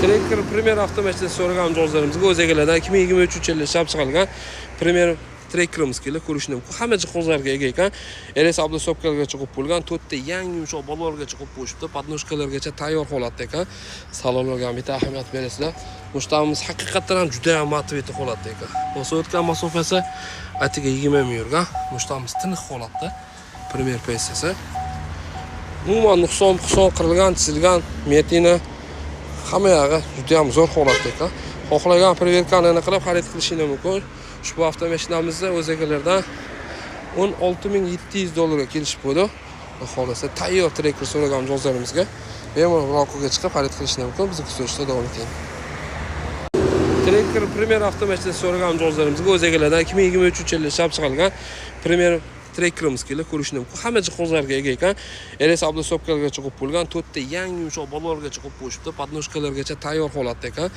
Tracker Premier avtomashinasi so'ragan mijozlarimizga o'z egalaridan 2023-yilda ishlab chiqarilgan Premier Trackerimiz kelib ko'rishni mumkin. Hamma jihozlarga ega ekan. RS обдосопкаларgacha qo'yib qo'yilgan, to'rtta yangi yumshoq balonlargacha qo'yib qo'yishibdi, подножка largacha tayyor holatda ekan. Salonlarga ham bitta ahamiyat berasizlar. Mushtamiz haqiqatdan ham juda ham matvetli holatda ekan. Bosib o'tgan masofasi atigi 20 ming yurgan. Mushtamiz tiniq holatda. Premier PSS. Umuman nuqson huson qirilgan, chizilgan, metina hamma yog'i juda ham zo'r holatda ekan. Xohlagan проверка ni qilib xarid qilishingiz mumkin. Ushbu avtomashinamizni o'z egalaridan 16 700 dollarga kelishib qo'ydi. Xudo xohlasa, tayyor Tracker so'ragan mijozlarimizga bemalol aloqaga chiqib xarid qilishni mumkin. Bizni kuzatishda davom eting. Tracker Premier avtomashinasi so'ragan mijozlarimizga o'z egalaridan 2023-yilda ishlab chiqarilgan Premier Trackerimiz kelib ko'rishni mumkin. Hamma jihozlarga ega ekan. RS обдосопка largacha qo'yib qo'yilgan, to'rtta yangi yumshoq balonlargacha qo'yib qo'yishibdi, подножка largacha tayyor holatda ekan.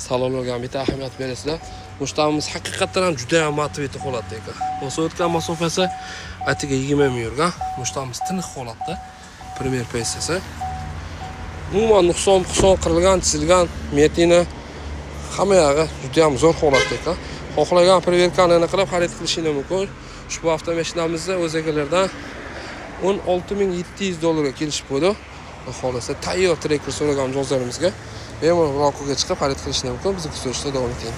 Salonlarga ham bitta ahamiyat berasizlar. Mushtamiz haqiqatdan ham juda ham matvetli holatda ekan. Bosib o'tgan masofasi atigi 20 ming yurgan. Mushtamiz tiniq holatda. Premier PSS. Umuman nuqson huson qirilgan, chizilgan, metina hamma yog'i juda ham zo'r holatda ekan. Xohlagan проверка ni qilib xarid qilishingiz mumkin. Ushbu avtomashinamizni o'z egalaridan 16 700 dollarga kelishib qo'ydi. Xudo xohlasa, tayyor Tracker so'ragan mijozlarimizga bemalol aloqaga chiqib xarid qilishni mumkin. Bizni kuzatishda davom eting.